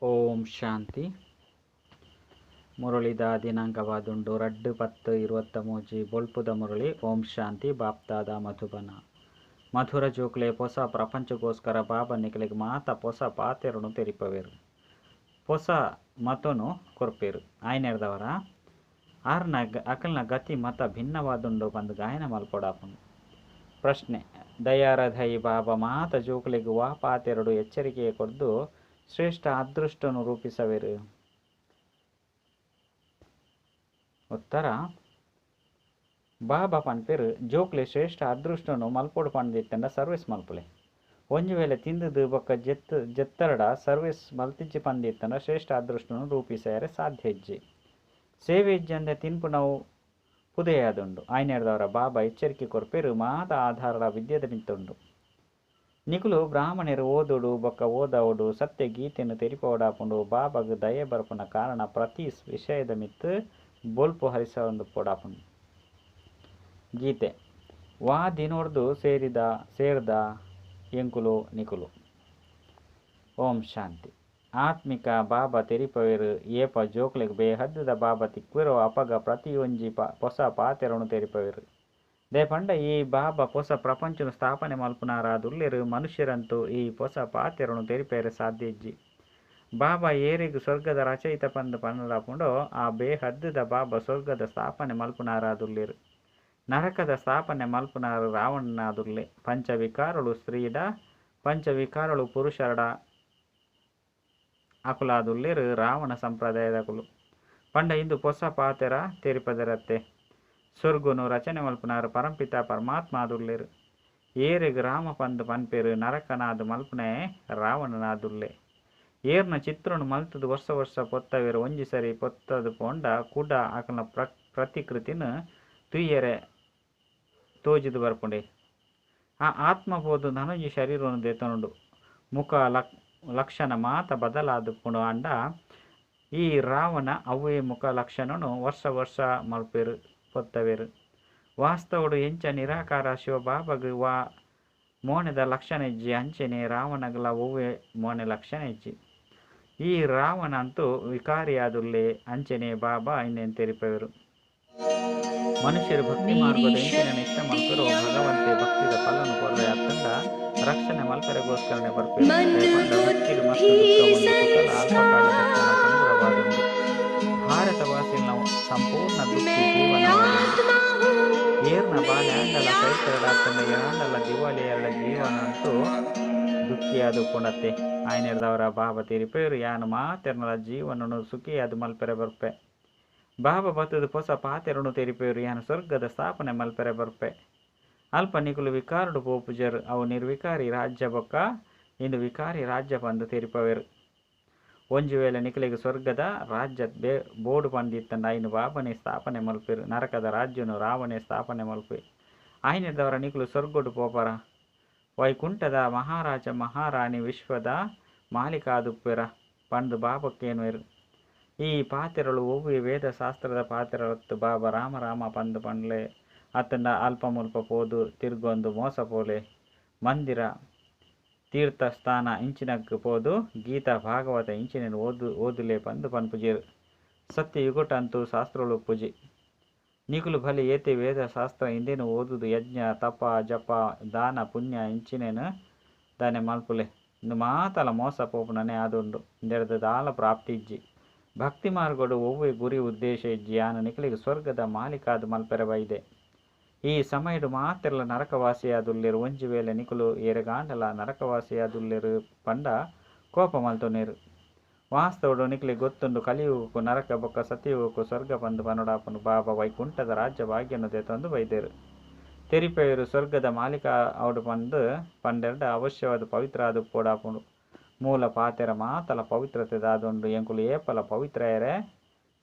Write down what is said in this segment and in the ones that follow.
ಓಂ ಶಾಂತಿ. ಮುರಳಿದ ದಿನಾಂಕವಾದುಂಡು 2/10/23 ಬೊಲ್ಪುದ ಮುರಳಿ. ಓಂ ಶಾಂತಿ. ಬಾಪ್ದಾದ ಮಧುಬನ. ಮಧುರ ಜೋಕ್ಲೆ ಪೊಸ ಪ್ರಪಂಚಗೋಸ್ಕರ ಬಾಬಾ ನಿಕಲೆಗ್ ಮಾತ ಪೊಸ ಪಾತೆರನು ತೆರಿಪವೆರ್, ಪೊಸ ಮತನು ಕೊರ್ಪೆರ್. ಆಯ್ನೆರ್ದವರ ಆರ್ನ ಅಕಲ್ನ ಗತಿ ಮತ ಭಿನ್ನವಾದುಂಡು ಪಂದ್ ಗಾಯನ ಮಲ್ಪೊಡಾಪುಂಡು. ಪ್ರಶ್ನೆ: ದಯಾರಧೈ ಬಾಬಾ ಮಾತ ಜೋಕುಲೆಗ್ ವಾ ಪಾತೆರೊಡು ಎಚ್ಚರಿಕೆ ಕೊರ್ದು ಶ್ರೇಷ್ಠ ಅದೃಷ್ಟನು ರೂಪಿಸವೆರ್? ಉತ್ತರ: ಬಾಬಾ ಪನ್ಪೆರ್, ಜೋಕ್ಲೆ ಶ್ರೇಷ್ಠ ಅದೃಷ್ಟನು ಮಲ್ಪೊಡು ಪಂದಿತ್ತಂಡ ಸರ್ವಿಸ್ ಮಲ್ಪುಲೆ. ಒಂಜಿ ವೇಳೆ ತಿಂದುದು ಬೊಕ್ಕ ಜೆತ್ತರ್ಡ ಸರ್ವಿಸ್ ಮಲ್ತಿಜ್ಜಿ ಪಂದಿತ್ತಂಡ ಶ್ರೇಷ್ಠ ಅದೃಷ್ಟನು ರೂಪಿಸಯರೆ ಸಾಧ್ಯ ಇಜ್ಜಿ. ಸೇವೆ ಇಜ್ಜಂದೆ ತಿನ್ಪುನವು ಪುದೆಯಾದುಂಡು. ಆಯ್ನೆರ್ದವರ ಬಾಬಾ ಎಚ್ಚರಿಕೆ ಕೊರ್ಪೆರ್, ಮಾತ ಆಧಾರಲ ವಿದ್ಯೆದ ಮಿತ್ತುಂಡು. ನಿಕುಲು ಬ್ರಾಹ್ಮಣೆರ್ ಓದೊಡು ಬೊಕ್ಕ ಓದಾವೊಡು, ಸತ್ಯ ಗೀತೆನ್ ತೆರಿಪಾವೊಡಾಪುಂಡು. ಬಾಬಾಗ್ ದಯೆ ಬರ್ಪುನ ಕಾರಣ ಪ್ರತಿ ವಿಷಯದ ಮಿತ್ತ್ ಬೊಲ್ಪು ಹರಿಸವೊಂದುಪ್ಪೊಡಾಪುಂಡು. ಗೀತೆ: ವಾ ದಿನೊರ್ದು ಸೇರಿದ ಸೇರ್ದ ಎಂಕುಲು ನಿಕುಲು. ಓಂ ಶಾಂತಿ. ಆತ್ಮಿಕ ಬಾಬಾ ತೆರಿಪವೆರ್, ಏಪ ಜೋಕ್ಲೆಗ್ ಬೇಹದ್ದ ಬಾಬಾ ತಿಕ್ವೆರೋ ಅಪಗ ಪ್ರತಿಯೊಂಜಿ ಪೊಸ ಪಾತೆರನು ತೆರಿಪವೆರ್. ದಾಯೆ ಈ ಬಾಬಾ ಪೊಸ ಪ್ರಪಂಚನು ಸ್ಥಾಪನೆ ಮಲ್ಪುನಾರಾದುಲ್ಲೆರ್. ಮನುಷ್ಯರಂತೂ ಈ ಪೊಸ ಪಾತೆರನು ತೆರಿಪೆರೆ ಸಾಧ್ಯ ಇಜ್ಜಿ. ಬಾಬಾ ಏರೆಗ್ ಸ್ವರ್ಗದ ರಚಯಿತ ಪಂದ್ ಪನಡಾಪುಂಡೋ ಆ ಬೇಹದ್ದ ಬಾಬಾ ಸ್ವರ್ಗದ ಸ್ಥಾಪನೆ ಮಲ್ಪುನಾರಾದುಲ್ಲೆರ್. ನರಕದ ಸ್ಥಾಪನೆ ಮಲ್ಪುನಾರು ರಾವಣನಾದುಲ್ಲೆ. ಪಂಚವಿಕಾರಳು ಸ್ತ್ರೀಡ, ಪಂಚವಿಕಾರಳು ಪುರುಷರಡ ಅಕುಲಾದುಲ್ಲೆರ್ ರಾವಣ ಸಂಪ್ರದಾಯದಕುಲು. ಪಂಡ ಇಂದು ಪೊಸ ಪಾತೆರ ತೆರಿಪದರತ್ತೆ. ಸ್ವರ್ಗನು ರಚನೆ ಮಲ್ಪುನಾರು ಪರಂಪಿತ ಪರಮಾತ್ಮ ಆದುಲ್ಲೆರ್. ಏರೆಗ್ ರಾಮ ಪಂದ್ ಪನ್ಪೆರ್ ನರಕನಾದ್ ಮಲ್ಪುನೆ ರಾವಣನಾದುಲ್ಲೆ. ಏರ್ನ ಚಿತ್ರನು ಮಲ್ತುದು ವರ್ಷ ವರ್ಷ ಪೊತ್ತವೆರ್. ಒಂಜಿ ಸರಿ ಪೊತ್ತದು ಪೋಂಡ ಕುಡ ಅಕಲ್ನ ಪ್ರತಿಕೃತಿನ ತುಯ್ಯರೆ ತೋಜುದು ಬರ್ಪುಂಡೆ. ಆ ಆತ್ಮ ಪೋದು ನನೊಂಜಿ ಶರೀರನು ದೆತೊನುಂಡು. ಮುಖ ಲಕ್ಷಣ ಮಾತ ಬದಲಾದುಪ್ಪುಂಡು. ಆಂಡ ಈ ರಾವಣ ಅವ್ವೇ ಮುಖ ಲಕ್ಷಣನು ವರ್ಷ ವರ್ಷ ಮಲ್ಪೆರ್ ಪೊತ್ತವೆರ್. ವಾಸ್ತವಡು ಎಂಚ ನಿರಾಕಾರ ಶಿವಬಾಬಾಗ್ ವಾ ಮೋನೆದ ಲಕ್ಷಣ ಇಜ್ಜಿ ಅಂಚನೆ ರಾವಣಗ್ಲ ಒವ್ವೆ ಮೋನೆ ಲಕ್ಷಣ ಇಜ್ಜಿ. ಈ ರಾವಣ ಅಂತೂ ವಿಕಾರಿಯಾದುಲ್ಲೆ. ಅಂಚನೆ ಬಾಬಾ ಇಂದೆನ್ ತೆರಿಪವೆರು. ಮನುಷ್ಯರು ಭಕ್ತಿ मेरी ಮಾರ್ಗದ ಎಂಚಿನ ನಿಷ್ಠ शक्ति ಮಲ್ಪೆರೋ ಭಗವಂತೆ ಭಕ್ತಿದ ಫಲನು ಕೊರ್ರೆ ಅತ್ತಂಡ ರಕ್ಷಣೆ ಮಲ್ಪೆರೆಗೋಸ್ಕರನೆ ಬರ್ಪೆರು. मन ದಾಯೆ ಪಂಡ ಭಕ್ತಿಡ್ ಮಸ್ತ್ बुद्धि ದುಃಖ ಉಂಡು, ಸುಖಲ ಅಲ್ಪಕಾಲದ ಕ್ಷಣ ಭಂಗುರವಾದುಂಡು. संस्कार ಭಾರತವಾಸಿಲ್ನ ಸಂಪೂರ್ಣ ದುಃಖಿ मैं ಜೀವನವಾದುಂಡು. आत्मा हूँ ಏರ್ನ ಬಾಲೆ मैं ಆಂಡಲ आत्मा ಕ್ರೈಸ್ತರಾತಂಡ ಏರಾಂಡಲ ದಿವಾಳಿಯರ ಜೀವನ ಅಂತೂ ದುಃಖಿಯಾದುಪ್ಪುಂಡತ್ತೆ. ಆಯ್ನೆರ್ದವರ ಬಾಬಾ ತೆರಿಪೆರು, ಯಾನ್ ಮಾತೆರ್ನಲ ಜೀವನನು ಸುಖಿಯಾದ್ ಮಲ್ಪೆರೆ ಬರ್ಪೆ. ಬಾಬಾ ಬತ್ತುದು ಪೊಸ ಪಾತೆರನು ತೆರಿಪೆರು, ಯಾನ್ ಸ್ವರ್ಗದ ಸ್ಥಾಪನೆ ಮಲ್ಪೆರೆ ಬರ್ಪೆ. ಅಲ್ಪ ನಿಕುಲು ವಿಕಾರಡು ಪೋಪುಜರ್. ಅವು ನಿರ್ವಿಕಾರಿ ರಾಜ್ಯ ಬೊಕ್ಕ ಇಂದು ವಿಕಾರಿ ರಾಜ್ಯ ಪಂದ್ ತೆರಿಪವೆರು. ಒಂಜಿ ವೇಳೆ ನಿಕಲೆಗ್ ಸ್ವರ್ಗದ ರಾಜ್ಯ ಬೋಡು ಪಂದಿತ್ತಂಡ ಐನ್ ಬಾಬನೆ ಸ್ಥಾಪನೆ ಮಲ್ಪೆರು. ನರಕದ ರಾಜ್ಯನು ರಾವಣೆ ಸ್ಥಾಪನೆ ಮಲ್ಪೆ. ಆಯ್ನೆರ್ದವರ ನಿಕುಲು ಸ್ವರ್ಗಡು ಪೋಪರ. ವೈಕುಂಠದ ಮಹಾರಾಜ ಮಹಾರಾಣಿ ವಿಶ್ವದ ಮಾಲೀಕಾದುಪ್ಪೆರ ಪಂದ್ ಬಾಬಾ ಕೇನ್ವೆರ್. ಈ ಪಾತೆರಳು ಒವ್ವೆ ವೇದ ಶಾಸ್ತ್ರದ ಪಾತೆರಲತ್ತ್. ಬಾಬಾ ರಾಮ ರಾಮ ಪಂದ್ ಪನ್ಲೆ ಅತ್ತಂಡ ಅಲ್ಪ ಮುಲ್ಪ ಪೋದು ತಿರ್ಗೊಂದು ಮೋಸ ಪೋಲೆ. ಮಂದಿರ ತೀರ್ಥಸ್ಥಾನ ಇಂಚಿನಕ್ ಪೋದು ಗೀತಾ ಭಾಗವತ ಇಂಚಿನೆನ್ ಓದುಲೆ ಪಂದ್ ಪನ್ಪುಜೆರ್. ಸತ್ಯ ಯುಗೊಟಂತೂ ಶಾಸ್ತ್ರಲು ಉಪ್ಪುಜಿ. ನಿಕುಲು ಭಲೆ ಏತೆ ವೇದ ಶಾಸ್ತ್ರ ಇಂದೆನ್ ಓದುದು ಯಜ್ಞ ತಪ ಜಪ ದಾನ ಪುಣ್ಯ ಇಂಚಿನೆನ್ ದಾನೆ ಮಲ್ಪುಲೆ. ಇಂದು ಮಾತಲ ಮೋಸ ಪೋಪುನನೆ ಆದುಂಡು. ಇಂದೆರ್ದ್ ದಾಲ ಪ್ರಾಪ್ತಿ ಇಜ್ಜಿ. ಭಕ್ತಿ ಮಾರ್ಗಡು ಒವ್ವೆ ಗುರಿ ಉದ್ದೇಶ ಇಜ್ಜಿ. ಯಾನ್ ನಿಕಲೆಗ್ ಸ್ವರ್ಗದ ಮಾಲೀಕಾದ್ ಮಲ್ಪೆರೆ ಬೈದೆ. ಈ ಸಮಯಡ್ ಮಾತೆರ್ಲ ನರಕವಾಸಿಯಾದುಲ್ಲೆರ್. ಒಂಜಿ ವೇಳೆ ನಿಕುಲು ಏರೆಗಾಂಡಲ ನರಕವಾಸಿಯಾದುಲ್ಲೆರ್ ಪಂಡ ಕೋಪ ಮಲ್ತೊನ್ವೆರ್. ವಾಸ್ತವಡ್ ನಿಕಲೆಗ್ ಗೊತ್ತುಂಡು ಕಲಿಯುಗಕ್ ನರಕ ಬೊಕ್ಕ ಸತ್ಯಯುಗಕ್ ಸ್ವರ್ಗ ಪಂದ್ ಪನೊಡಾಪುಂಡು. ಬಾಬಾ ವೈಕುಂಠದ ರಾಜ್ಯ ಭಾಗ್ಯನು ದೆತೊಂದು ಬೈದೆರ್. ತೆರಿಪವೆರ್ ಸ್ವರ್ಗದ ಮಾಲೀಕ ಆವೊಡು ಪಂದ್ ಪಂಡೆರ್ಡ ಅವಶ್ಯವಾದ್ ಪವಿತ್ರ ಆದುಪ್ಪೊಡಾಪುಂಡು. ಮೂಲ ಪಾತೆರ ಮಾತಲ ಪವಿತ್ರತೆ ದಾದುಂಡು. ಎಂಕುಲು ಏಪಲ ಪವಿತ್ರ ಆಯೆರೆ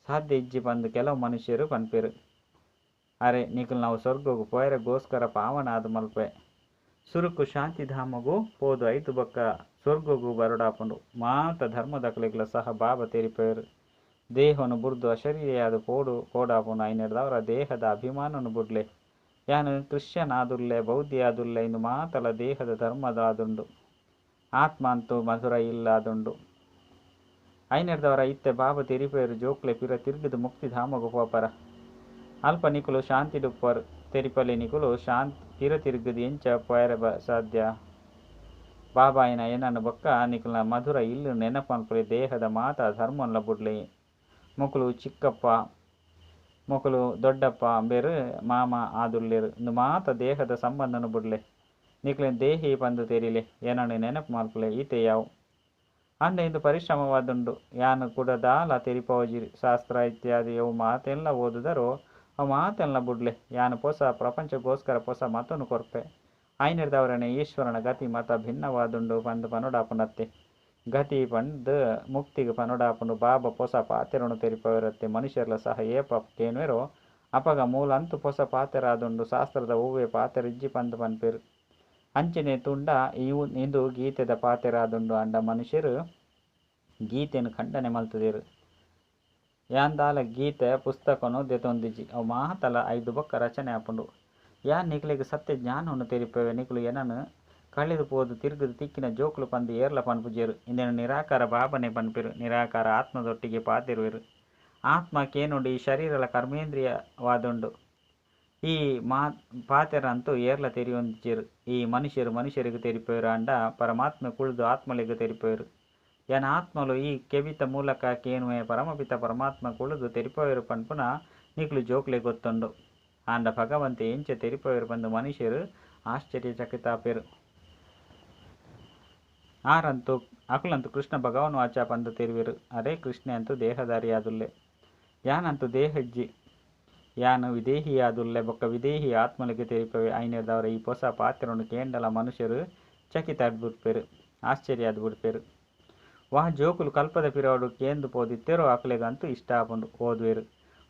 ಸಾಧ್ಯ ಇಜ್ಜಿ ಪಂದ್ ಕೆಲವು ಮನುಷ್ಯರು ಪನ್ಪೆರ್. ಅರೆ ನಿಕುಲು ಸ್ವರ್ಗಗ್ ಪೋಯೆರೆಗೋಸ್ಕರ ಪಾವನ ಆದ್ ಮಲ್ಪೆ. ಸುರುಕು ಶಾಂತಿಧಾಮೊಗು ಪೋದು ಐತು ಬೊಕ್ಕ ಸ್ವರ್ಗಗ್ ಬರೊಡಾಪುಂಡು. ಮಾತ ಧರ್ಮದಕಲೆಗ್ಲ ಸಹ ಬಾಬಾ ತೆರಿಪವೆರ್. ದೇಹನು ಬುರ್ದು ಅಶರೀರಿಯಾದ್ ಪೋಡಾಪುಂಡು. ಐನೆರ್ದಾವರ ದೇಹದ ಅಭಿಮಾನನ್ ಬುಡ್ಲೆ. ಯಾನ್ ಕ್ರಿಶ್ಚಿಯನ್ ಆದುಲ್ಲೆ ಬೌದ್ಧಿ ಆದುಲ್ಲೆ ಇಂದು ಮಾತಲ ದೇಹದ ಧರ್ಮದಾದುಂಡು. ಆತ್ಮ ಅಂತೂ ಮಧುರ ಇಲ್ಲ್ ಆದುಂಡು. ಐನೆರ್ದವರ ಇತ್ತೆ ಬಾಬಾ ತೆರಿಪೇರು ಜೋಕ್ಲೆ ಪಿರ ತಿರ್ಗದ ಮುಕ್ತಿಧಾಮಗ್ ಪೋಪರ. ಅಲ್ಪ ನಿಕುಲು ಶಾಂತಿಡುಪ್ಪರ್. ತೆರಿಪಲೆ ನಿಕುಲು ಶಾಂತಿ ಪಿರ ತಿರ್ಗದ ಎಂಚ ಪೋಯರೆ ಸಾಧ್ಯ. ಬಾಬಾಯಿನ ಎನನ್ ಬೊಕ್ಕ ನಿಕಲ್ನ ಮಧುರ ಇಲ್ಲ್ ನೆನಪು ಮಲ್ಪುಲೆ. ದೇಹದ ಮಾತ ಧರ್ಮನ್ಲ ಬುಡ್ಲೆ. ಮೊಕುಲು ಚಿಕ್ಕಪ್ಪ ಮೊಕುಲು ದೊಡ್ಡಪ್ಪ ಅಂಬೆರ್ ಮಾಮ ಆದುಲ್ಲೆರ್. ಇಂದು ಮಾತ ದೇಹದ ಸಂಬಂಧನ ಬುಡ್ಲೆ. ನಿಕ್ಲೆನ್ ದೇಹಿ ಪಂದ್ ತೆರಿಲೆ. ಎನನ್ ನೆನಪು ಮಲ್ಪುಲೆ ಈತೆ ಯಾವು. ಅಂಡ ಇಂದು ಪರಿಶ್ರಮವಾದುಂಡು. ಯಾನ್ ಕುಡ ದಾಲ ತೆರಿಪಾವುಜಿ. ಶಾಸ್ತ್ರ ಇತ್ಯಾದಿ ಅವು ಮಾತೆನ್ಲ ಓದುದರೋ ಅವು ಮಾತೆನ್ಲ ಬುಡ್ಲೆ. ಯಾನ್ ಪೊಸ ಪ್ರಪಂಚಗೋಸ್ಕರ ಪೊಸ ಮತನು ಕೊರ್ಪೆ. ಐನೆರ್ದವರನೆ ಈಶ್ವರನ ಗತಿ ಮತ ಭಿನ್ನವಾದುಂಡು ಪಂದ್ ಪನೊಡಾಪುಂಡತ್ತೆ. ಗತಿ ಪಂದ್ ಮುಕ್ತಿಗ್ ಪನೊಡಾಪುಂಡು. ಬಾಬಾ ಪೊಸ ಪಾತೆರೊನು ತೆರಿಪಾವೆರತ್ತೆ. ಮನುಷ್ಯರ್ಲ ಸಹ ಏಪ ಕೇನುವೆರೋ ಅಪಗ ಮೂಲಂತು ಪೊಸ ಪಾತೆರ ಆದುಂಡು. ಶಾಸ್ತ್ರದ ಒವ್ವೇ ಪಾತೆರ ಇಜ್ಜಿ ಪಂದ್ ಪನ್ಪೆರ್. ಅಂಚನೆ ತೂಂಡ ಇಂದು ಗೀತೆದ ಪಾತೆರ ಆದುಂಡು. ಆಂಡ ಮನುಷ್ಯರು ಗೀತೆನ್ ಖಂಡನೆ ಮಲ್ತುದೆರ್. ಯಾನ್ ದಾಲ ಗೀತೆ ಪುಸ್ತಕನು ದೆತೊಂದಿಜಿ. ಅವು ಮಾತಲ ಐದು ಬೊಕ್ಕ ರಚನೆ ಆಪುಂಡು. ಯಾನ್ ನಿಕ್ಲೆಗ್ ಸತ್ಯ ಜ್ಞಾನವನ್ನು ತೆರಿಪವೆ. ನಿಕುಲು ಎನನ್ ಕಳೆದು ಪೋದು ತಿರ್ಗದ ತಿಕ್ಕಿನ ಜೋಕುಲು ಪಂದ್ ಏರ್ಲ ಪನ್ಪುಜೆರ್. ಇಂದೆನ್ ನಿರಾಕಾರ ಬಾಬನೆ ಪನ್ಪೆರ್. ನಿರಾಕಾರ ಆತ್ಮದೊಟ್ಟಿಗೆ ಪಾತೆರುವೆರ್. ಆತ್ಮ ಕೇನುಂಡು ಈ ಶರೀರಲ ಕರ್ಮೇಂದ್ರಿಯವಾದುಂಡು. ಈ ಪಾತೆರಂತೂ ಏರ್ಲ ತೆರಿಯೊಂದಿಜೆರ್. ಈ ಮನುಷ್ಯರು ಮನುಷ್ಯರಿಗೆ ತೆರಿಪವೆರ್ ಆಂಡ ಪರಮಾತ್ಮೆ ಕುಳ್ದು ಆತ್ಮಲೆಗ್ ತೆರಿಪವೆರ್. ಯಾನ್ ಆತ್ಮಲು ಈ ಕೆಬಿತ ಮೂಲಕ ಕೇನುವೆ ಪರಮಪಿತ ಪರಮಾತ್ಮ ಕುಳ್ದು ತೆರಿಪವೆರ್ ಪನ್ಪುನ ನಿಕುಲು ಜೋಕ್ಲೆ ಗೊತ್ತುಂಡು. ಆಂಡ ಭಗವಂತೆ ಎಂಚ ತೆರಿಪವೆರ್ ಪಂದ್ ಮನುಷ್ಯರು ಆಶ್ಚರ್ಯಚಕಿತಾಪೆರ್. ಆರಂತೂ ಅಕುಲಂತೂ ಕೃಷ್ಣ ಭಗವಾನ್ ವಾಚ ಪಂದ್ ತೆರಿವೆರ್. ಅರೇ ಕೃಷ್ಣೆ ಅಂತೂ ದೇಹದಾರಿಯಾದುಲ್ಲೆ. ಯಾನಂತೂ ದೇಹ ಇಜ್ಜಿ. ಯಾನ್ ವಿದೇಹಿಯಾದುಲ್ಲೆ ಬೊಕ್ಕ ವಿದೇಹಿ ಆತ್ಮಲೆಗ್ ತೆರಿಪವೆ. ಐನೆರ್ದವರ ಈ ಪೊಸ ಪಾತೆರೊನು ಕೇಂಡಲ ಮನುಷ್ಯರು ಚಕಿತಾದ್ ಬುಡ್ಪೆರ್. ಆಶ್ಚರ್ಯ ಆದ್ ಬುಡ್ಪೆರ್. ವಾ ಜೋಕುಲು ಕಲ್ಪದ ಪಿರವುಡು ಕೇಂದ್ ಪೋದಿತ್ತೆರೋ ಅಕಲೆಗ್ ಅಂತೂ ಇಷ್ಟ ಆಪುಂಡು. ಓದುವೆರ್.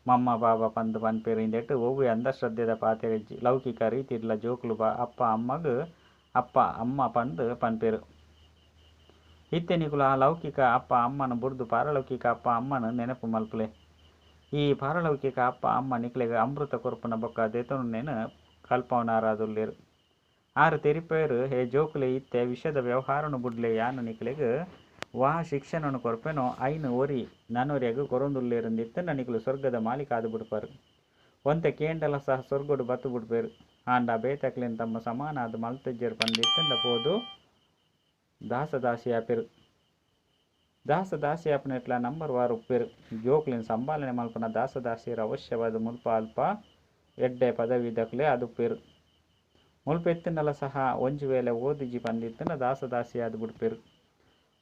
ಮಮ್ಮ ಬಾಬಾ ಪಂದ್ ಪನ್ಪೆರ್. ಇಂದೆಟ್ ಒವ್ವೇ ಅಂಧಶ್ರದ್ಧೆದ ಪಾತೆರ ಇಜ್ಜಿ. ಲೌಕಿಕ ರೀತಿಡ್ಲ ಜೋಕುಲು ಅಪ್ಪ ಅಮ್ಮಗ್ ಅಪ್ಪ ಅಮ್ಮ ಪಂದ್ ಪನ್ಪೆರ್. ಇತ್ತೆ ನಿಕುಲು ಆ ಲೌಕಿಕ ಅಪ್ಪ ಅಮ್ಮನ ಬುಡ್ದು ಪಾರಲೌಕಿಕ ಅಪ್ಪ ಅಮ್ಮನ ನೆನಪು ಮಲ್ಪುಲೆ. ಈ ಪಾರಲೌಕಿಕ ಅಪ್ಪ ಅಮ್ಮ ನಿಕ್ಲೆಗ್ ಅಮೃತ ಕೊರ್ಪುನ ಬೊಕ್ಕ ದೆತೊನುನೆನ್ ಕಲ್ಪಾವುನಾರಾದುಲ್ಲೆರ್. ಆರು ತೆರಿಪೆರ್ ಹೇ ಜೋಕುಲೆ ಇತ್ತೆ ವಿಷದ ವ್ಯವಹಾರನು ಬುಡ್ಲೆ. ಯಾನ್ ನಿಕ್ಲೆಗ್ ವಾ ಶಿಕ್ಷಣನು ಕೊರ್ಪೆನೋ ಐನ್ ಒರಿ ನನೊರಿಯಗ್ ಕೊರೊಂದುಲ್ಲೆರ್ ನಿಕುಲು ಸ್ವರ್ಗದ ಮಾಲೀಕ ಆದ್ ಬುಡ್ಪರ್. ಒಂತೆ ಕೇಂಡಲ ಸಹ ಸ್ವರ್ಗಡ್ ಬತ್ತು ಬುಡ್ಪೆರ್. ಆಂಡ ಬೇತಕ್ಲೆನ್ ತಮ್ಮ ಸಮಾನ ಆದ್ ಮಲ್ತುಜೆರ್ ಪಂದಿತ್ತುಂಡ ಪೋದು ದಾಸ ದಾಸಿ ಆಪೆರ್. ದಾಸ ದಾಸಿ ಆಪುನೆಟ್ಲ ನಂಬರ್ ವಾರ್ ಉಪ್ಪೆರ್. ಜೋಕ್ಲೆನ್ ಸಂಭಾಲನೆ ಮಲ್ಪುನ ದಾಸ ದಾಸಿಯರು ಅವಶ್ಯವಾದ್ ಮುಲ್ಪ ಅಲ್ಪ ಎಡ್ಡೆ ಪದವಿದಕ್ಲೆ ಆದುಪ್ಪೆರ್. ಮುಲ್ಪ ಇತ್ತುಂಡಲ ಸಹ ಒಂಜಿ ವೇಳೆ ಓದಿಜಿ ಪಂದಿತ್ತುಂಡ ದಾಸ ದಾಸಿ ಆದ್ ಬುಡ್ಪೆರ್.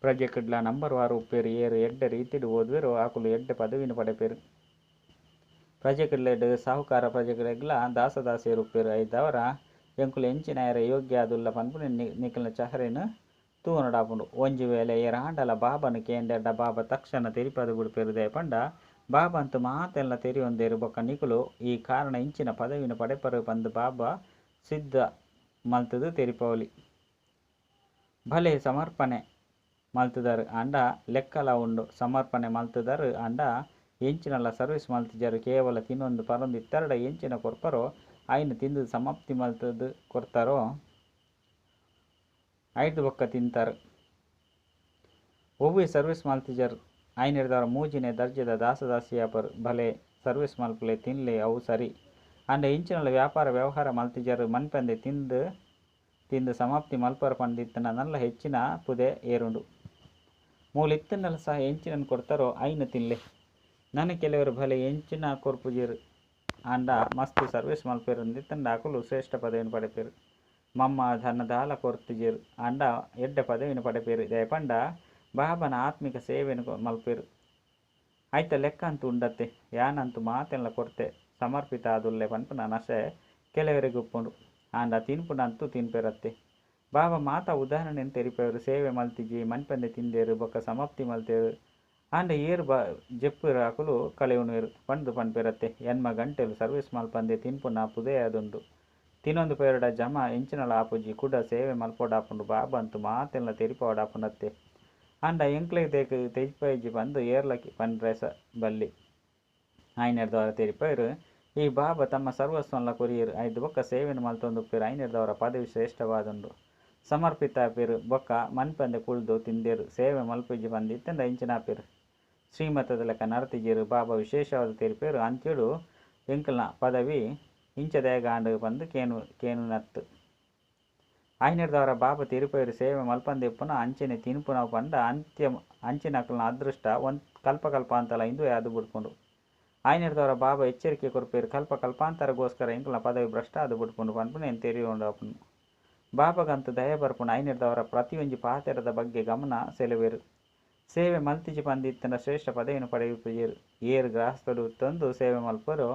ಪ್ರಜೆಕುಡ್ಲ ನಂಬರ್ ವಾರ್ ಉಪ್ಪೆರ್. ಏರ್ ಎಡ್ಡೆ ರೀತಿಡ್ ಓದುವೆರೋ ಅಕುಲು ಎಡ್ಡೆ ಪದವಿನ್ ಪಡೆಪೆರ್. ಪ್ರಜೆಕುಲೆಡ್ ಸಾಹುಕಾರ ಪ್ರಜೆಕುಲೆಗ್ಲ ದಾಸ ದಾಸಿಯರು ಉಪ್ಪೆರ್. ಐದಾವರ ಎಂಕುಲು ಎಂಚಿನಾಯೆರೆ ಯೋಗ್ಯ ಆದುಲ್ಲ ಪನ್ಪುನ ನಿಕಲ್ನ ಚಹರೆನ್ ತೂವೊನೊಡಾಪುಂಡು. ಒಂಜಿ ವೇಳೆ ಏರಾಂಡಲ ಬಾಬಾನ ಕೇಂಡೆರ್ಡ ಬಾಬಾ ತಕ್ಷಣ ತೆರಿಪಾದ್ ಬುಡ್ಪೆರ್. ದಾಯೆ ಪಂಡ ಬಾಬಾ ಅಂತೂ ಮಾತೆಲ್ಲ ತೆರಿಯೊಂದೆರ್. ಬೊಕ್ಕ ನಿಕುಲು ಈ ಕಾರಣ ಇಂಚಿನ ಪದವಿನ ಪಡೆಪರು ಪಂದ್ ಬಾಬಾ ಸಿದ್ಧ ಮಲ್ತುದು ತೆರಿಪಾವೊಲಿ. ಭಲೆ ಸಮರ್ಪಣೆ ಮಲ್ತುದರ್ ಆಂಡ ಲೆಕ್ಕಲ ಉಂಡು. ಸಮರ್ಪಣೆ ಮಲ್ತುದರ್ ಆಂಡ ಎಂಚಿನಲ ಸರ್ವಿಸ್ ಮಲ್ತಿಜರ್. ಕೇವಲ ತಿನ್ನೊಂದು ಪರೊಂದು ಇತ್ತರ್ಡ ಎಂಚಿನ ಕೊರ್ಪರೋ ಐನ್ ತಿಂದು ಸಮಾಪ್ತಿ ಮಲ್ತುದು ಕೊರ್ತಾರೋ ಐದು ಬೊಕ್ಕ ತಿಂತಾರ್. ಒವ್ವೇ ಸರ್ವಿಸ್ ಮಲ್ತಿಜರ್. ಐನೆರ್ದವರ ಮೂಜಿನೇ ದರ್ಜೆದ ದಾಸ ದಾಸಿಯಾಪರ್. ಭಲೆ ಸರ್ವಿಸ್ ಮಲ್ಪುಲೆ ತಿನ್ಲೆ ಅವು ಸರಿ. ಆಂಡ ಎಂಚಿನಲ ವ್ಯಾಪಾರ ವ್ಯವಹಾರ ಮಲ್ತಿಜರ್. ಮನ್ಪಂದೆ ತಿಂದು ತಿಂದು ಸಮಾಪ್ತಿ ಮಲ್ಪರ ಪಂದಿತ್ತುಂಡ ನಲ್ಲ ಹೆಚ್ಚಿನ ಪುದೆ ಏರುಂಡು. ಮೂಲು ಇತ್ತುಂಡಲ ಸಹ ಎಂಚಿನನ್ ಕೊರ್ತಾರೋ ಐನ್ ತಿನ್ಲೆ. ನನ ಕೆಲವರು ಭಲೆ ಎಂಚಿನ ಕೊರ್ಪುಜೆರ್. ಆಂಡ ಮಸ್ತ್ ಸರ್ವಿಸ್ ಮಲ್ಪೆರ್ ಅಂದಿತ್ತುಂಡ ಅಕುಲು ಶ್ರೇಷ್ಠ ಪದವಿನ್ ಪಡೆಪೆರ್. ಮಮ್ಮ ಧನದಾಲ ಕೊರ್ತಿಜೆರ್. ಆಂಡ ಎಡ್ಡೆ ಪದವಿನ್ ಪಡೆಪೆರ್. ದಾಯೆ ಪಂಡ ಬಾಬನ ಆತ್ಮಿಕ ಸೇವೆನ್ ಮಲ್ಪೆರ್. ಐತ ಲೆಕ್ಕ ಅಂತೂ ಉಂಡತ್ತೆ. ಯಾನಂತೂ ಮಾತೆಲ್ಲ ಕೊರ್ತೆ ಸಮರ್ಪಿತ ಆದುಲ್ಲೆ ಪನ್ಪುನ ನಶೆ ಕೆಲವರಿಗೆ ಉಪ್ಪುಂಡು. ಆಂಡ ತಿನ್ಪುನಂತೂ ತಿನ್ಪೆರತ್ತೆ. ಬಾಬಾ ಮಾತಾ ಉದಾಹರಣೆನ್ ತೆರಿಪೆರ್. ಸೇವೆ ಮಲ್ತಿಜಿ ಮನ್ಪಂದೆ ತಿಂದೆರ್ ಬೊಕ್ಕ ಸಮಾಪ್ತಿ ಮಲ್ತೆರ್. ಆಂಡ ಏರ್ ಜೆಪ್ಪುವೆರ್ ಅಕುಲು ಕಳೆಯುಣುವೆರ್ ಪಂದ್ ಪನ್ಪೆರತ್ತೆ. ಎನ್ಮ ಗಂಟೆಲು ಸರ್ವಿಸ್ ಮಲ್ಪಂದೆ ತಿನ್ಪುನ ಪುದೆಯಾದುಂಡು. ತಿನ್ನೊಂದು ಪೇರಡ ಜಮ ಎಂಚಿನಲ ಆಪುಜಿ. ಕುಡ ಸೇವೆ ಮಲ್ಪೊಡಾಪುಂಡು. ಬಾಬಾ ಅಂತೂ ಮಾತೆಲ್ಲ ತೆರಿಪಾವೊಡಾಪುಂಡತ್ತೆ. ಆಂಡ ಎಂಕ್ಲೆಗ್ ತೆರಿಪಾಯಿಜಿ ಪಂದ್ ಏರ್ಲ ಪನ್ರೆ ಸ ಬಲ್ಲಿ. ಐನೆರ್ದವರ ತೆರಿಪಾಯೆರ್. ಈ ಬಾಬಾ ತಮ್ಮ ಸರ್ವಸ್ವನ್ಲ ಕೊರಿಯೆರ್. ಐದು ಬೊಕ್ಕ ಸೇವೆನ್ ಮಲ್ತೊಂದುಪ್ಪೆರ್. ಐನೆರ್ದವರ ಪದವಿ ಶ್ರೇಷ್ಠವಾದುಂಡು. ಸಮರ್ಪಿತ ಆಪೆರ್. ಬೊಕ್ಕ ಮನ್ಪಂದೆ ಕುಲ್ದು ತಿಂದೆರ್. ಸೇವೆ ಮಲ್ಪುಜಿ ಪಂದಿತ್ತುಂಡ ಎಂಚಿನ ಆಪೆರ್. ಶ್ರೀಮತದ ಲೆಕ್ಕ ನಡತಿಜೆರ್ ಬಾಬಾ ವಿಶೇಷವಾದ ತೆರಿಪೇರು ಅಂತ್ಯಡು ಎಂಕಲ್ನ ಪದವಿ ಇಂಚ ದಾಯೆಗಾಂಡ್ ಪಂದ್ ಕೇನು ಕೇನುನತ್. ಆಯಿನೆಡ್ದಾವರ ಬಾಬಾ ತೆರಿಪೇರು ಸೇವೆ ಮಲ್ಪಂದೆ ಇಪ್ಪುನ ಅಂಚೆನೆ ತಿನ್ಪುನವು ಪಂಡ ಅಂತ್ಯ ಅಂಚಿನಕಲ್ನ ಅದೃಷ್ಟ ಒಂದ್ ಕಲ್ಪ ಕಲ್ಪಾಂತಲ ಇಂದುವೆ ಆದ್ ಬುಡ್ಪುಂಡು. ಆಯಿನೆಡ್ದಾವರ ಬಾಬಾ ಎಚ್ಚರಿಕೆ ಕೊರ್ಪೇರು ಕಲ್ಪ ಕಲ್ಪಾಂತರಗೋಸ್ಕರ ಎಂಕಲ್ನ ಪದವಿ ಭ್ರಷ್ಟ ಆದ್ ಬುಡ್ಪುಂಡು ಪನ್ಪುನೆನ್ ತೆರಿಯೊಂಡಾಪುಂಡು. ಬಾಬಾಗಂತ ದಯ ಬರ್ಪುಂಡು ಆಯಿನೆಡ್ದಾವರ ಪ್ರತಿಯೊಂಜಿ ಪಾತೆರದ ಬಗ್ಗೆ ಗಮನ ಸೆಳೆವೆರ್. ಸೇವೆ ಮಲ್ತಿಜಿ ಪಂದಿತ್ತಂಡ ಶ್ರೇಷ್ಠ ಪದವಿಯನ್ನು ಪಡೆಯುಪುಜೆರ್. ಏರ್ ಗೃಹಸ್ಥಡು ಇತ್ತೊಂದು ಸೇವೆ ಮಲ್ಪರು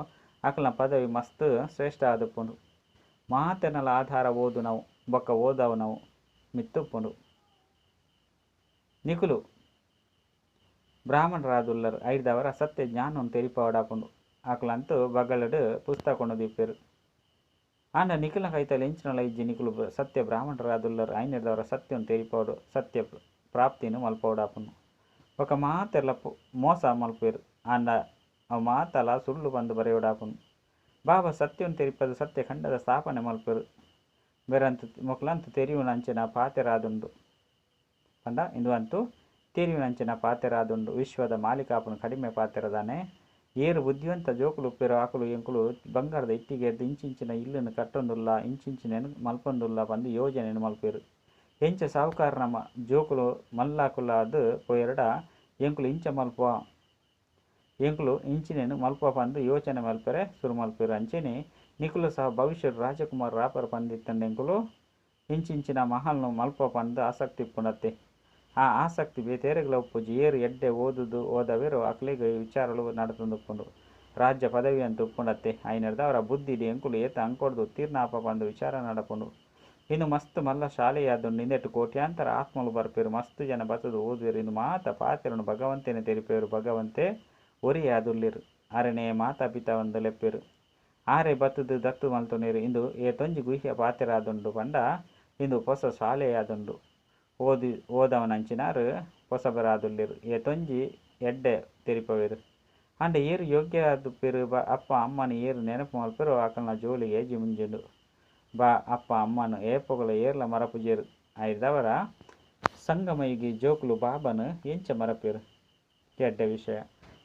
ಅಕಲ್ನ ಪದವಿ ಮಸ್ತ್ ಶ್ರೇಷ್ಠ ಆದುಪ್ಪುಂಡು. ಮಾತೆರ್ನಲ ಆಧಾರ ಓದುನವು ಬೊಕ್ಕ ಓದವುನವು ಮಿತ್ತುಪ್ಪುಂಡು. ನಿಕುಲು ಬ್ರಾಹ್ಮಣರಾದುಲ್ಲರ್ ಐಡ್ದಾವರ ಸತ್ಯ ಜ್ಞಾನೊನು ತೆರಿಪಾವಡಾಪುಂಡು. ಅಕಲಂತೂ ಬಗಳಡ್ ಪುಸ್ತಕೊನು ದೀಪೆರ್. ಆಂಡ ನಿಕಲ್ನ ಕೈತಲ್ ಎಂಚಿನಲ ಇಜ್ಜಿ ನಿಕುಲು ಸತ್ಯ ಬ್ರಾಹ್ಮಣರಾದುಲ್ಲರ್ ಐನೆಡ್ದಾವರ ಸತ್ಯೊನು ತೆರಿಪಾವೊಡು ಸತ್ಯ ಪ್ರಾಪ್ತಿನ್ ಮಲ್ಪವಡಾಪುಂಡು. ಬೊಕ್ಕ ಮಾತೆರ್ಲ ಮೋಸ ಮಲ್ಪುವೆರ್ ಆಂಡ ಅವು ಮಾತಲ ಸುಳ್ಳು ಪಂದ್ ಬರೆಯೊಡಾಪುಂಡು. ಬಾಬಾ ಸತ್ಯೊನು ತೆರಿಪದು ಸತ್ಯ ಖಂಡದ ಸ್ಥಾಪನೆ ಮಲ್ಪುವೆರ್. ಬೇರಂತ ಮೊಕ್ಲಂತ ತೆರಿಯುನಂಚಿನ ಪಾತೆರಾದುಂಡು ಪಂಡ ಇಂದು ಅಂತೂ ತೆರಿಯುನಂಚಿನ ಪಾತೆರಾದುಂಡು. ವಿಶ್ವದ ಮಾಲೀಕಾಪುನ ಕಡಿಮೆ ಪಾತೆರದಾನೆ. ಏರ್ ಬುದ್ಧಿವಂತ ಜೋಕುಲು ಉಪ್ಪೆರೋ ಅಕುಲು ಎಂಕುಲು ಬಂಗಾರದ ಇಟ್ಟಿಗೆರ್ದ್ ಇಂಚಿಂಚಿನ ಇಲ್ಲುನು ಕಟ್ಟೊಂದುಲ್ಲ ಇಂಚಿಂಚಿನೆನ್ ಮಲ್ಪೊಂದುಲ್ಲ ಪಂದ್ ಯೋಜನೆನ್ ಮಲ್ಪುವೆರ್. ಎಂಚ ಸಾಹುಕಾರನ ಜೋಕುಲು ಮಲ್ಲಾಕುಲಾದ್ ಪೋಯೆರ್ಡ ಎಂಕುಲು ಇಂಚ ಮಲ್ಪುವ ಎಂಕುಲು ಇಂಚಿನೆನ್ ಮಲ್ಪುವ ಪಂದ್ ಯೋಚನೆ ಮಲ್ಪೆರೆ ಸುರು ಮಲ್ಪುವೆರ್. ಅಂಚೆನೆ ನಿಕುಲು ಸಹ ಭವಿಷ್ಯಡ್ ರಾಜಕುಮಾರ್ ರಾಪರ್ ಪಂದಿತ್ತಂಡ ಎಂಕುಲು ಇಂಚಿಂಚಿನ ಮಹಲ್ನ್ ಮಲ್ಪುವ ಪಂದ್ ಆಸಕ್ತಿ ಇಪ್ಪುಂಡತ್ತೆ. ಆ ಆಸಕ್ತಿ ಬೇತೆರೆಗ್ಲ ಉಪ್ಪುಜಿ. ಏರ್ ಎಡ್ಡೆ ಓದುದು ಓದವೆರೋ ಅಕ್ಲೆಗ್ ವಿಚಾರಲು ನಡತೊಂದುಪ್ಪುಂಡು. ರಾಜ್ಯ ಪದವಿ ಅಂತ ಉಪ್ಪುಂಡತ್ತೆ. ಐನೆಡ್ದಾವರ ಬುದ್ಧಿಡ್ ಎಂಕುಲು ಏತ್ ಅಂಕೊಡ್ದು ಉತ್ತೀರ್ಣ ಆಪ ಪಂದ್ ವಿಚಾರ ನಡಪುಂಡು. ಇಂದು ಮಸ್ತ್ ಮಲ್ಲ ಶಾಲೆಯಾದುಂಡು. ಇಂದೆಟ್ ಕೋಟ್ಯಾಂತರ ಆತ್ಮಲು ಬರ್ಪೆರ್. ಮಸ್ತ್ ಜನ ಬತ್ತುದು ಓದುವೆರ್. ಇಂದು ಮಾತ ಪಾತೆರನು ಭಗವಂತನೇ ತೆರಿಪೇರು. ಭಗವಂತೆ ಒರಿಯಾದುಲ್ಲೆರ್. ಅರೆನೇ ಮಾತಾ ಪಿತ ಪಂದ್ ಲೆಪ್ಪೆರ್. ಆರೆ ಬತ್ತುದು ದತ್ತು ಮಲ್ತೊನೆರ್. ಇಂದು ಏತೊಂಜಿ ಗುಹ್ಯ ಪಾತೆರಾದುಂಡು ಪಂಡ ಇಂದು ಪೊಸ ಶಾಲೆಯಾದುಂಡು. ಓದಿ ಓದವನಂಚಿನಾರ್ ಪೊಸಬರಾದುಲ್ಲೆರ್. ಏತೊಂಜಿ ಎಡ್ಡೆ ತೆರಿಪವೆರ್. ಆಂಡ ಏರ್ ಯೋಗ್ಯ ಆದುಪ್ಪೆರ್ ಅಪ್ಪ ಅಮ್ಮನ ಏರ್ ನೆನಪು ಮಲ್ಪೆರೋ ಅಕಲ್ನ ಜೋಳಿಗೆ ಜಿಂಜುಂಡು. ಬಾ ಅಪ್ಪ ಅಮ್ಮನ ಏಪೊಗಲ ಏರ್ಲ ಮರಪುಜೆರ್. ಐಡ್ದಾವರ ಸಂಗಮಯುಗಿ ಜೋಕುಲು ಬಾಬಾನ ಎಂಚ ಮರಪೆರ್. ಎಡ್ಡೆ ವಿಷಯ.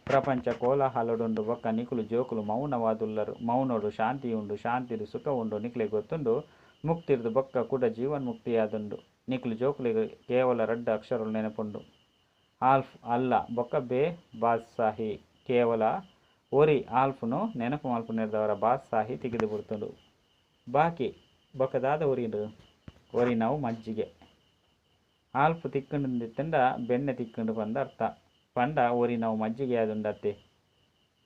ಪ್ರಪಂಚ ಕೋಲಾಹಲಡುಂಡು ಬೊಕ್ಕ ನಿಕುಲು ಜೋಕುಲು ಮೌನವಾದುಲ್ಲರ್. ಮೌನೊಡು ಶಾಂತಿ ಉಂಡು ಶಾಂತಿಡ್ ಸುಖ ಉಂಡು. ನಿಕ್ಲೆಗ್ ಗೊತ್ತುಂಡು ಮುಕ್ತಿರ್ದ್ ಬೊಕ್ಕ ಕುಡ ಜೀವನ್ ಮುಕ್ತಿಯಾದುಂಡು. ನಿಕುಲು ಜೋಕುಲೆಗ್ ಕೇವಲ ರಡ್ಡ್ ಅಕ್ಷರಲು ನೆನಪುಂಡು. ಆಲ್ಫ್ ಅಲ್ಲ ಬೊಕ್ಕ ಬೆ ಬಾದ್ಶಾಹಿ. ಕೇವಲ ಒರಿ ಆಲ್ಫ್ನು ನೆನಪು ಮಲ್ಪುನೆಡ್ದಾವರ ಬಾದ್ಶಾಹಿ ತಿಕ್ಕಿದ್ ಬುಡ್ತುಂಡು. ಬಾಕಿ ಬೊಕ್ಕ ದಾದ ಒರಿಂಡು ಒರಿನವು ಮಜ್ಜಿಗೆ. ಆಲ್ಫ್ ತಿಕ್ಕುಂಡಿತ್ತಂಡ ಬೆಣ್ಣೆ ತಿಕ್ಕುಂಡು ಪಂದ್ ಅರ್ಥ. ಪಂಡ ಒರಿನವು ಮಜ್ಜಿಗೆ ಆದುಂಡತ್ತೆ.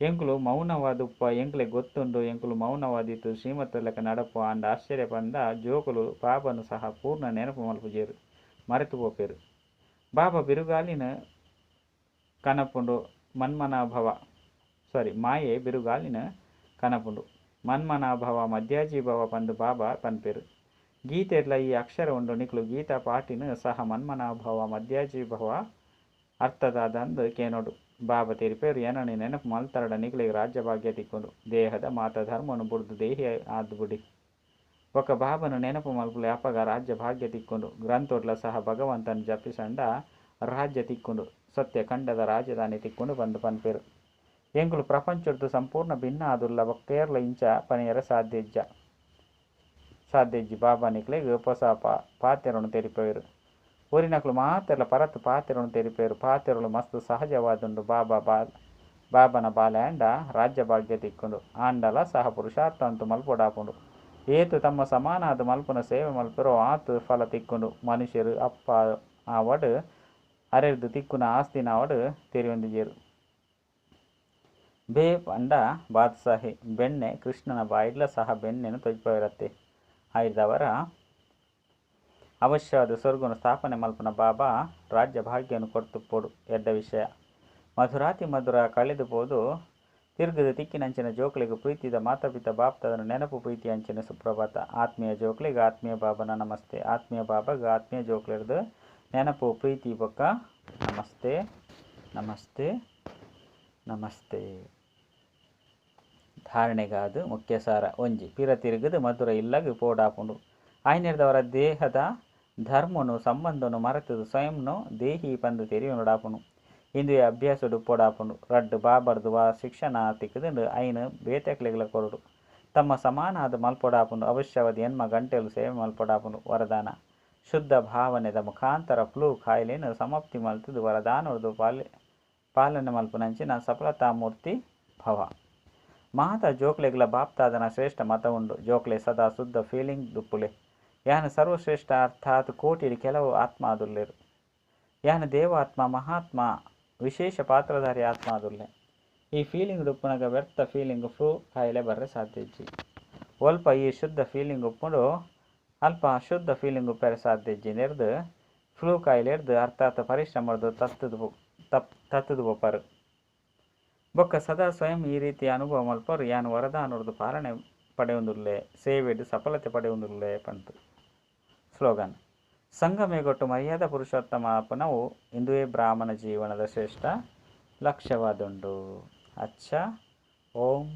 ಎಂಕುಲು ಮೌನವಾದುಪ್ಪ ಎಂಕ್ಲೆಗ್ ಗೊತ್ತುಂಡು ಎಂಕುಲು ಮೌನವಾದಿತ್ತು ಶ್ರೀಮತದ ಲೆಕ್ಕ ನಡಪುವ. ಆಂಡ ಆಶ್ಚರ್ಯ ಪಂಡ ಜೋಕುಲು ಬಾಬಾನು ಸಹ ಪೂರ್ಣ ನೆನಪು ಮಲ್ಪುಜೆರ್. ಮರೆತು ಪೋಪೆರ್. ಬಾಬಾ ಬಿರುಗಾಳಿನ ಕನಪುಂಡು ಮನ್ಮನಾಭವ ಸಾರಿ ಮಾಯೆ ಬಿರುಗಾಳಿನ ಕನಪುಂಡು. ಮನ್ಮನಾಭವ ಮಧ್ಯಾಜಿ ಭವ ಪಂದ್ ಬಾಬಾ ಪನ್ಪೆರ್. ಗೀತೆಡ್ಲ ಈ ಅಕ್ಷರ ಉಂಡು. ನಿಕುಲು ಗೀತಾ ಪಾಠಿನ್ ಸಹ ಮನ್ಮನಾಭವ ಮಧ್ಯಾಜಿ ಭವ ಅರ್ಥದಾದಂದ್ ಕೇನೊಡು. ಬಾಬಾ ತೆರಿಪೇರು ಎನನ್ ನೆನಪು ಮಲ್ತರಡ ನಿಕ್ಲೆಗ್ ರಾಜ್ಯ ಭಾಗ್ಯ ತಿಕ್ಕುಂಡು. ದೇಹದ ಮಾತ ಧರ್ಮನು ಬುಡ್ದು ದೇಹಿ ಆದ್ ಬುಡಿ. ಬೊಕ್ಕ ಬಾಬಾನ ನೆನಪು ಮಲ್ಪುಲೆ ಅಪಗ ರಾಜ್ಯ ಭಾಗ್ಯ ತಿಕ್ಕುಂಡು. ಗ್ರಂಥೊಡ್ಲ ಸಹ ಭಗವಂತನ ಜಪಿಸಂಡ ರಾಜ್ಯ ತಿಕ್ಕುಂಡು. ಸತ್ಯ ಖಂಡದ ರಾಜಧಾನಿ ತಿಕ್ಕುಂಡು ಪಂದ್ ಪನ್ಪೆರ್. ಎಂಕುಲು ಪ್ರಪಂಚೊಡ್ದು ಸಂಪೂರ್ಣ ಭಿನ್ನ ಆದುಲ್ಲ ಬೊಕ್ಕ ಏರ್ಲ ಇಂಚ ಪನಿಯೆರೆ ಸಾಧ್ಯ ಇಜ್ಜ. ಸಾಧ್ಯ ಇಜ್ಜಿ. ಬಾಬಾ ನಿಕ್ಲೆಗ್ ಪೊಸ ಪಾತೆರೊನು ತೆರಿಪವೆರ್. ಒರಿನಕುಲು ಮಾತೆರ್ಲ ಪರತ್ ಪಾತೆರೊನು ತೆರಿಪೆರ್. ಪಾತೆರೊಲು ಮಸ್ತ್ ಸಹಜವಾದುಂಡು. ಬಾಬಾ ಬಾಬನ ಬಾಲೆ ಆಂಡ ರಾಜ್ಯ ಭಾಗ್ಯ ತಿಕ್ಕುಂಡು. ಆಂಡಲ ಸಹ ಪುರುಷಾರ್ಥ ಅಂತೂ ಮಲ್ಪೊಡಾಪುಂಡು. ಏತ್ ತಮ್ಮ ಸಮಾನಾದ್ ಮಲ್ಪುನ ಸೇವೆ ಮಲ್ಪೆರೋ ಆತ್ ಫಲ ತಿಕ್ಕುಂಡು. ಮನುಷ್ಯರು ಅಪ್ಪ ಆವಡ್ ಅರೆರ್ದ್ ತಿಕ್ಕುನ ಆಸ್ತಿನಾವಡ್ ತೆರಿಯೊಂದಿಜೆರ್. ಬೇ ಪಂಡ ಬಾದ್ಶಾಹಿ ಬೆಣ್ಣೆ ಕೃಷ್ಣನ ಬಾಯಿಡ್ಲ ಸಹ ಬೆಣ್ಣೆನ್ ತೊಜಿಪವೆರತ್ತೆ. ಐಡ್ದಾವರ ಅವಶ್ಯವಾದ ಸ್ವರ್ಗನು ಸ್ಥಾಪನೆ ಮಲ್ಪುನ ಬಾಬಾ ರಾಜ್ಯ ಭಾಗ್ಯನು ಕೊರ್ತುಪ್ಪೊಡು. ಎಡ್ಡೆ ವಿಷಯ. ಮಧುರಾತಿ ಮಧುರ ಕಳೆದು ಪೋದು ತಿರ್ಗದ ತಿಕ್ಕಿನಂಚಿನ ಜೋಕುಲೆಗ್ ಪ್ರೀತಿದ ಮಾತಾಪಿತ ಬಾಪ್ದಾದನ ನೆನಪು ಪ್ರೀತಿ ಅಂಚಿನ ಸುಪ್ರಭಾತ. ಆತ್ಮೀಯ ಜೋಕುಲೆಗ್ ಆತ್ಮೀಯ ಬಾಬನ ನಮಸ್ತೆ. ಆತ್ಮೀಯ ಬಾಬಾಗ್ ಆತ್ಮೀಯ ಜೋಕುಲೆರ್ದ್ ನೆನಪು ಪ್ರೀತಿ ಬೊಕ್ಕ ನಮಸ್ತೆ ನಮಸ್ತೆ ನಮಸ್ತೆ. ಧಾರಣೆಗಾದ್ ಮುಖ್ಯ ಸಾರ ಒಂಜಿ ಪಿರ ತಿರುಗದು ಮಧುರ ಇಲ್ಲಗ್ ಪೋಡಾಪುಂಡು. ಆಯಿನೆಡ್ದಾವರ ದೇಹದ ಧರ್ಮನು ಸಂಬಂಧನು ಮರೆತುದು ಸ್ವಯಂನು ದೇಹಿ ಪಂದ್ ತೆರಿಯೊನೊಡಾಪುಂಡು. ಇಂದುವೆ ಅಭ್ಯಾಸೊಡು ಉಪ್ಪೊಡಾಪುಂಡು. ರಡ್ಡ್ ಬಾಬಾರ್ದ್ ವಾ ಶಿಕ್ಷಣ ತಿಕ್ಕ್ದ್ಂಡ್ ಅಯಿನ್ ಬೇತೆಕ್ಲೆಗ್ಲ ಕೊರೊಡು. ತಮ್ಮ ಸಮಾನಾದ್ ಮಲ್ಪೊಡಾಪುಂಡು ಅವಶ್ಯವಾದ್ ಎಣ್ಮ ಗಂಟೆಲು ಸೇವೆ ಮಲ್ಪೊಡಾಪುಂಡು. ವರದಾನ, ಶುದ್ಧ ಭಾವನೆದ ಮುಖಾಂತರ ಫ್ಲೂ ಕಾಯಿಲೆನ್ ಸಮಾಪ್ತಿ ಮಲ್ತ್ದ್ ವರದಾನೊರ್ದು ಪಾಲನೆ ಮಲ್ಪುನಂಚಿನ ಸಫಲತಾ ಮೂರ್ತಿ ಭವ. ಮಾತ ಜೋಕ್ಲೆಗ್ಲ ಬಾಪ್ದಾದನ ಶ್ರೇಷ್ಠ ಮತ ಉಂಡು. ಜೋಕ್ಲೆ ಸದಾ ಶುದ್ಧ ಫೀಲಿಂಗ್ ಡುಪ್ಪುಲೆ. ಯಾನ್ ಸರ್ವಶ್ರೇಷ್ಠ ಅರ್ಥಾತ್ ಕೋಟಿಡ್ ಕೆಲವು ಆತ್ಮ ಆದುಲ್ಲೆರ್. ಯಾನ್ ದೇವಾತ್ಮ ಮಹಾತ್ಮ ವಿಶೇಷ ಪಾತ್ರಧಾರಿ ಆತ್ಮ ಆದುಲ್ಲೆ. ಈ ಫೀಲಿಂಗ್ ಉಪ್ಪುನಗ ವ್ಯರ್ಥ ಫೀಲಿಂಗ್ ಫ್ಲೂ ಕಾಯಿಲೆ ಬರ್ರೆ ಸಾಧ್ಯ ಇಜ್ಜಿ. ಒಲ್ಪ ಈ ಶುದ್ಧ ಫೀಲಿಂಗ್ ಉಪ್ಪುಂಡು ಅಲ್ಪ ಅಶುದ್ಧ ಫೀಲಿಂಗ್ ಉಪ್ಪೆರೆ ಸಾಧ್ಯ ಇಜ್ಜಿ. ನೆರ್ದ್ ಫ್ಲೂ ಕಾಯಿಲೆರ್ದ್ ಅರ್ಥಾತ್ ಪರಿಶ್ರಮರ್ದ್ ತತ್ತುದು ತತ್ತುದು ಪೋಪರ್. ಬೊಕ್ಕ ಸದಾ ಸ್ವಯಂ ಈ ರೀತಿ ಅನುಭವ ಮಲ್ಪರು ಯಾನ್ ವರದಾನೊರ್ದು ಪಾಲನೆ ಪಡೆಯೊಂದುಲ್ಲೆ ಸೇವೆಡ್ ಸಫಲತೆ ಪಡೆಯೊಂದುಲ್ಲೆ ಪಂದ್. ಸ್ಲೋಗನ್, ಸಂಗಮೇಗೊಟ್ಟು ಮರ್ಯಾದಾ ಪುರುಷೋತ್ತಮ ಆಪುನವು ಇಂದುವೇ ಬ್ರಾಹ್ಮಣ ಜೀವನದ ಶ್ರೇಷ್ಠ ಲಕ್ಷ್ಯವಾದುಂಡು. ಅಚ್ಚ ಓಂ.